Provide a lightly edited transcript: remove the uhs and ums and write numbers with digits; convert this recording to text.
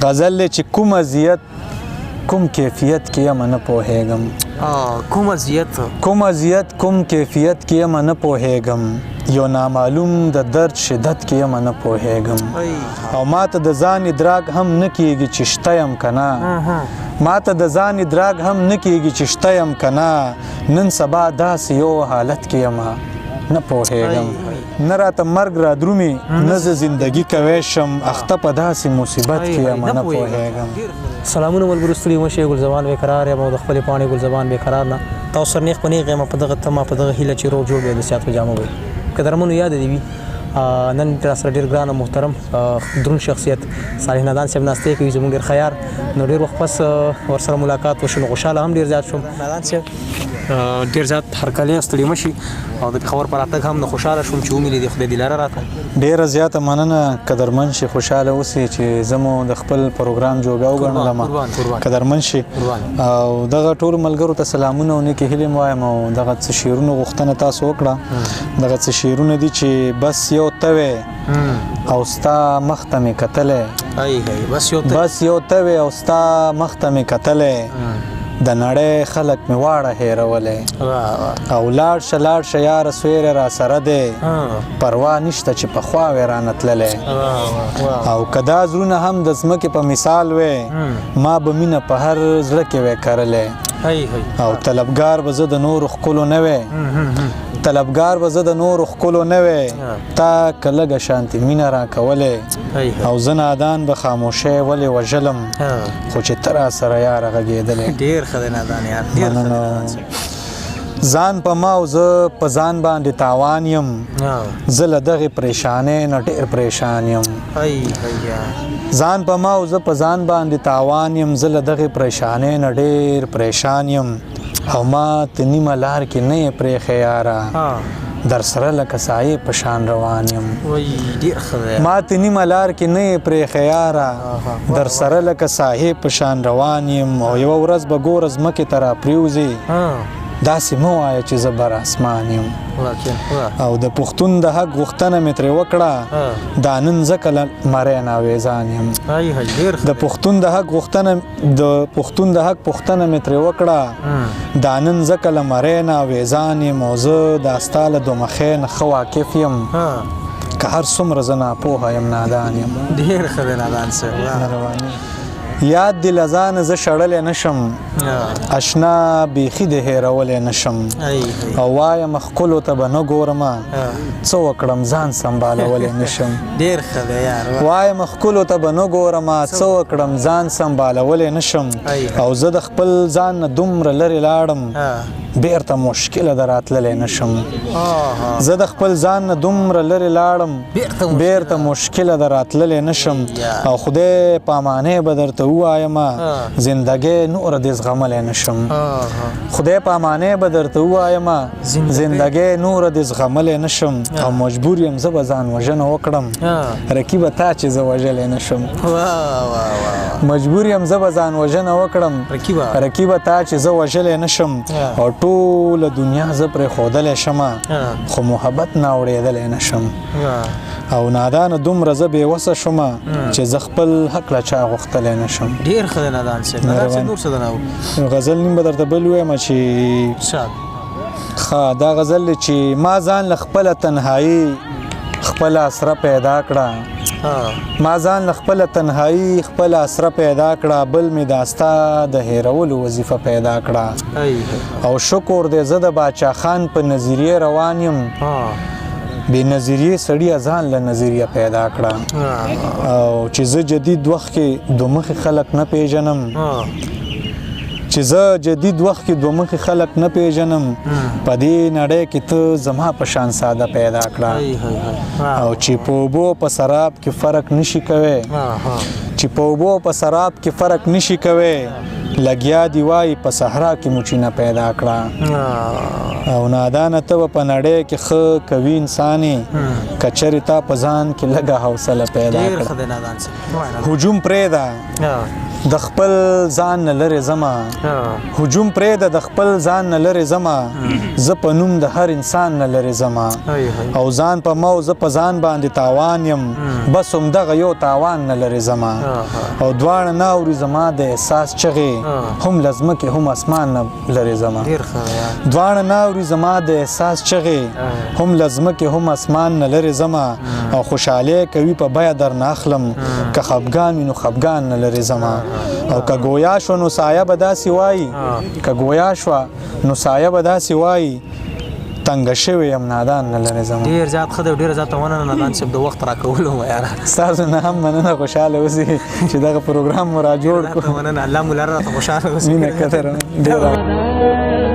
غزل دی چې کوم اذیت کوم کیفیت کې یم نه پوهېږم. کوم اذیت، کوم اذیت کوم کیفیت کې یم نه پوهېږم، یو نامعلوم د درد شدت کې یم نه پوهېږم. او ماته د ځان ادراک هم نه کیږي چې شته یم که نه، ماته د ځان ادراک هم نه کیږي چې شته یم که نه، نن سبا داسې یو حالت کې یم نه پوهېږم. نه راته مرګ را درومي، نه زه زندګي کوی شم، اخته په داسې مصیبت کې یم نه پوهېږم. سلامونه ملګرو، ستړي مه شئ. ګلزبان بېقرار یم او د خپلې پاڼې ګلزبان بېقرار نه تاسو سره نیغ په نیغ یم، په دغه تمه، په دغه هیله چې روغ جوړ وي، د صحت په جامو وي. قدرمنو، یاد دې وي، نن را سره ډېر ګران او محترم درون شخصیت صالح نادان صاحب ناستی کوي، زموږ ډېر خیار. نو ډېر وخت پس ورسره ملاقات وشو، نو خوشحاله هم ډېر زیات شوم. نادان صاحب، ډېر زیات هرکلی، ستړي مه شي، او د پېښور په راتګ هم نو خوشحاله شوم چې ومې لیدې. خدای دې لره راته. ډیره زیاته مننه، قدرمن شي، خوشحاله اوسې چې زه مو د خپل پروګرام جوګه وګڼلم. قربان، قربان. قدرمن شي. قربان. او دغه ټولو ملګرو ته سلامونه او نیکې هیلې وایم. او دغه څه شعرونو غوښتنه تاسو وکړه، دغه څه شعرونه دي چې بس یو ته وې او ستا مخ ته مې کتلی. ای هی، بس یو ته. بس یو ته وې او ستا مخ ته مې کتلی، د نړۍ خلک مې واړه هېرولی. واه واه. او لاړ شه لاړ شه یاره، سویری را سره دی، پروا نشته چې پخوا وې رانه تللی. واه واه واه. او که دا زړونه هم د ځمکې په مثال وې، ما به مینه په هر زړه کې وې کرلی. هی هی. او طلبګار به زه د نورو ښکلو نه وې، طلبګار به زه د نورو ښکلو نه وې، تا که لږه شانتې مینه راکولې. هی هی. او زه نادان به خاموشۍ ولې وژلم، خو چې ته راسره یاره غږېدلی. ډېر ښه دی نادان یار، ډېر ښه دی. مننه. نادان صاحب. ځان په ما او زه په ځان باندې تاوان یم، زه له دغې پریشانۍ نه ډېر پریشان یم. هی هی. ځان په ما او زه په ځان باندې تاوان یم، زه له دغې پریشانۍ نه ډېر پریشان یم. او ما ته نیمه لار کې نه یې پرېښی یاره، در سره لکه سایې په شان روان یم. وای، ډېر ښه دی. ما ته نیمه لار کې نه یې پرېښی یاره، در سره لکه سایې په شان روان یم. او یوه ورځ به ګوره ځمکې ته راپرېوځې، داسې مه وایه چې زه بر اسمان یم. واقعا واه. او د پښتون د حق غوښتنه مې ترې وکړه، دا نن ځکه له مرۍ نه اوېزان یم. هی هی، ډېر ښه. د پښتون د حق غوښتنه، د پښتون د حق پوښتنه مې ترې وکړه، دا نن ځکه له مرۍ نه اوېزان یم. او زه دا ستا له دوه مخۍ نه ښه واقف یم، که هر څومره زه ناپوهه یم، نادان یم. ډېر ښه دی نادان صاحب، واه. مهرباني. یاد دې له ځانه زه شړلی نه شم، اشنا بیخي دې هېرولی نه شم. ای هی. او وایم ښکلو ته به نه ګورم، څه وکړم ځان سمبالولی نه شم. ډېر ښه دی یار، واه. وایم ښکلو ته به نه ګورم، څه وکړم ځان سمبالولی نه شم. او زه د خپل ځان نه دومره لرې لاړم، بیرته مشکله ده راتللی نه شم. زه د خپل ځان نه دومره لرې لاړم، بیرته مشکله. بیرته مشکله ده راتللی نه شم. او خدای پامانې به درته ووایم، زندګۍ نوره دې زغملی نه شم. خدای پامانې به درته ووایم، زندګۍ نوره دې زغملی نه شم. او مجبور یم زه به ځان وژنه وکړم، رقیبه تا چې زه وژلی نه شم. واه واه واه. مجبور یم زه به ځان وژنه وکړم، رقیبه. رقیبه تا چې زه وژلی نه شم. او ټوله دنیا زه پرېښودلی شم، خو محبت نه اوړېدلی نه شم. او نادانه دومره زه بې وسه شوم چې زه خپل حق له چا غوښتلی نه شم. ډېر ښه دی نادان صاحب. نادان صاحب، نور څه درنه؟ غزل نیم به درته بل ووایم چې ارشاد. ښه، دا غزل دی چې ما ځان له خپله تنهایی خپله اسره پیدا کړه. ما ځان له خپله تنهایی خپله اسره پیدا کړه، بل مې دا ستا د هېرولو وظیفه پیدا کړه. او شکر دی زه د باچا خان په نظریه روان یم، بې نظریې سړي ځان له نظریه پیدا کړه. او چې زه جدید وخت کې دوه مخې خلک نه پیژنم، چې زه جدید وخت کې دوه مخې خلک نه پیژنم، په دې نړۍ کې ته زما په شان ساده پیدا کړه. او چې په اوبو په سراب کې فرق نشي کوی، چې په اوبو په سراب کې فرق نشي کوی، لګیا دی وای په صحرا کې موچینه پیدا کړه. او نادانه ته به په نړۍ کې ښه قوي انسان یې، که چېرې تا په ځان کې لږه حوصله پیدا ډېر کړه. ښه دی نادان صاحب. هجوم پرېږده، د خپل ځان نه لرې ځمه، هجوم پرېږده د خپل ځان نه لرې ځمه، زه په نوم د هر انسان نه لرې ځمه، او ځان په ما او زه په ځان باندې تاوان یم، بس همدغه یو تاوان نه لرې ځمه، او دواړه نه اوري زما د احساس چغې، هم له ځمکې هم اسمان نه لرې ځمه. دواړه نه اوري زما د احساس چغې، هم له ځمکې هم اسمان نه لرې ځمه، او خوشحالي کوي په بیه درنه اخلم، که خفګان وي نو خفګان نه لرې ځمه، او که ګویا شو نو سایه به داسې وایي، که ګویا شوه نو سایه به داسې وایي، تنګ شوی یم نادان نه لرې ځمه. ډېر زیات ښه دی، ډېر زیاته مننه نادان صاحب د وخت راکولو یاره. ستاسو نه هم مننه، خوشحاله اوسئ چې دغه پروګرام مو را جوړ کړو. مننه، الله مو لره راته خوشحاله اوسئ. مینه قدر ډېره.